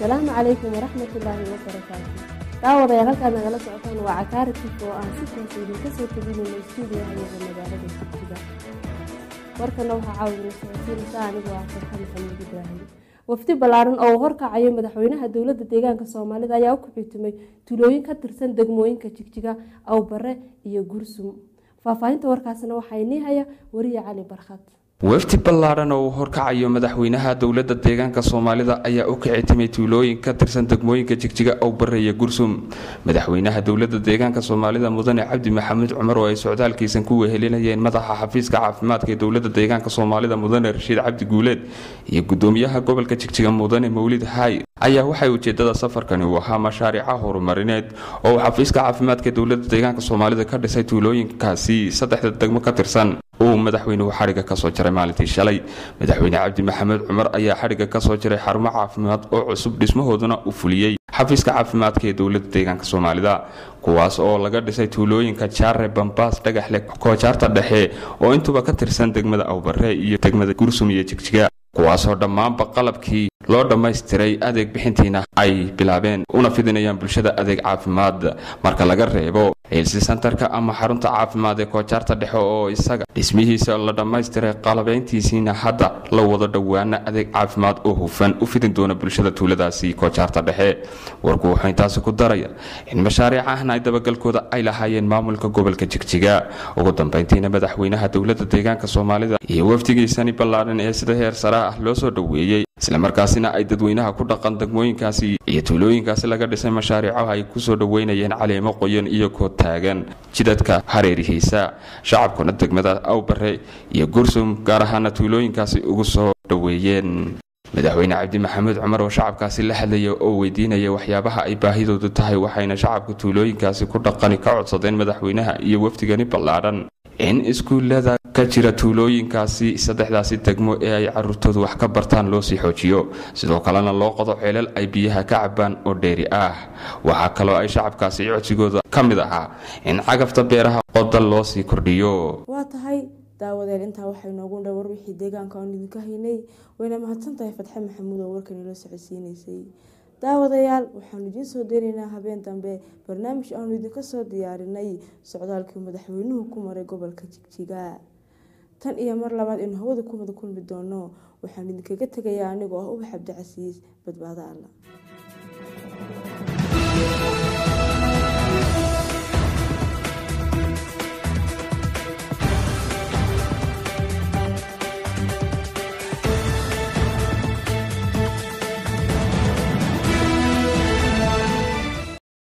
Asalaamu calaykum waraxmatullaahi wabarakaatu. Daawadayaal, halkaad nagala socotaan waa Cakaara TV oo aan si toos idinka soo tebinayno stuudiyahayaga magaalada Jigjiga. Warkana waxaa caawidina socodsiinaysa anigoo ah Farxa Maxamuud Ibraahim. Wafdi ballaaran oo uu horkacayo madaxweynaha dowladda deegaanka Soomaalida ayaa u kuxitumay tuulooyin ka tirsan degmooyinka Jigjiga, Awbare iyo Gursum. Faahfaahinta warkaasna waxaa inii haya wariye Cali Barkhad. Wafdi ballaaran oo uu horkacayo madaxweynaha dowladda deegaanka Soomaalida ayaa u kicitimay tuulooyin ka tirsan degmooyinka Jigjiga, Awbare iyo Gursum. Madaxweynaha dowladda deegaanka Soomaalida, Mudane Cabdi Maxamuud Cumar, oo ay socdaalkiisan ku wehelinayeen madaxa xafiiska caafimaadka ee dowladda deegaanka Soomaalida, Mudane Rashiid Cabdi Guuleed, iyo gudoomiyaha gobolka Jigjiga, Mudane Mawlid Haay, ayaa waxay ujeedada safarkani uu ahaa mashaariica horumarineed oo uu xafiiska caafimaadka dowladda deegaanka Soomaalida ka dhisay tuulooyinkaasi saddexda degmo ka tirsan uu madaxweynuhu xadhigga kasoo jaray maalintii shalay. Madaxweyne Cabdi Maxamed Cumar ayaa xadhigga kasoo jaray xarumo caafimaad oo cusub, dhismahooduna uu fuliyey xafiiska caafimaadka ee dowladda deegaanka Soomaalida, kuwaas oo laga dhisay tuulooyinka Jaare, Bambaas, Dhagaxle, Koojaarta Dhexe oo intuba ka tirsan degmada Awbare iyo degmada Gursum iyo Jigjiga, kuwaasoo dhammaanba qalabkii loo dhammaystiray, adeeg bixintiina ay bilaabeen una fidinayaan bulshada adeeg caafimaad, marka laga reebo health centerka ama xarunta caafimaad ee Koojaarta Dhexe oo isaga dhismihiisa la dhammaystiray, qalabayntiisiina hadda la wado, dhowaana adeeg caafimaad oo hufan u fidin doona bulshada tuuladaasi Koojaarta Dhexe. Warku wuxuu intaasi ku daraya in mashaariicahna ay dabagalkooda ay lahaayeen maamulka gobolka Jigjiga. Ugu dambeyntiina madaxweynaha dowladda deegaanka Soomaalida iyo wafdigiisani ballaaran ee sida heer sare ah loo soo dhoweeyey, islamarkaasina ay dadweynaha ku dhaqan degmooyinkaasi iyo tuulooyinkaasi laga dhisay mashaariicaha ay kusoo dhoweynayeen caleemo qoyan iyo koo taagan jidadka hareerihiisa, shacabkuna degmada Awbare iyo Gursum gaar ahaana tuulooyinkaasi ugu soo dhoweeyeen. Madaxweyne Cabdi Maxamuud Cumar oo shacabkaasi la hadlaya oo weydiinaya waxyaabaha ay baahidoodu tahay, waxayna shacabka tuulooyinkaasi ku dhaqani ka codsadeen madaxweynaha iyo wafdigani ballaadhan in iskuullada ka jira tuulooyinkaasi saddexdaasi degmo ee ay caruurtoodu wax ka bartaan loo sii xoojiyo, sidoo kalena loo qodo ceelal ay biyaha ka cabaan oo dheeri ah. Waxaa kaloo ay shacabkaasi codsigooda ka mid ahaa in cagafta beeraha qoda loo sii kordhiyo. Waa tahay daawadeel, intaa waxay noogu dhow war wixii deegaanka aanu idinka haynay. Wayna mahadsan tahay Fatxe Maxamuud oo warkan ila socodsiineysay. Daawadayaal, waxaanu idiin soo daynaynaa habeen dambe barnaamij aanu idinka soo diyaarinay socdaalkii madaxweynuhu ku maray gobolka Jigjiga. Tan iyo mar labaad aynu hawada ku wada kulmi doono, waxaanu idinkaga tegayaa anigoo ah Ubax Cabdicasiis. Badbaado alla.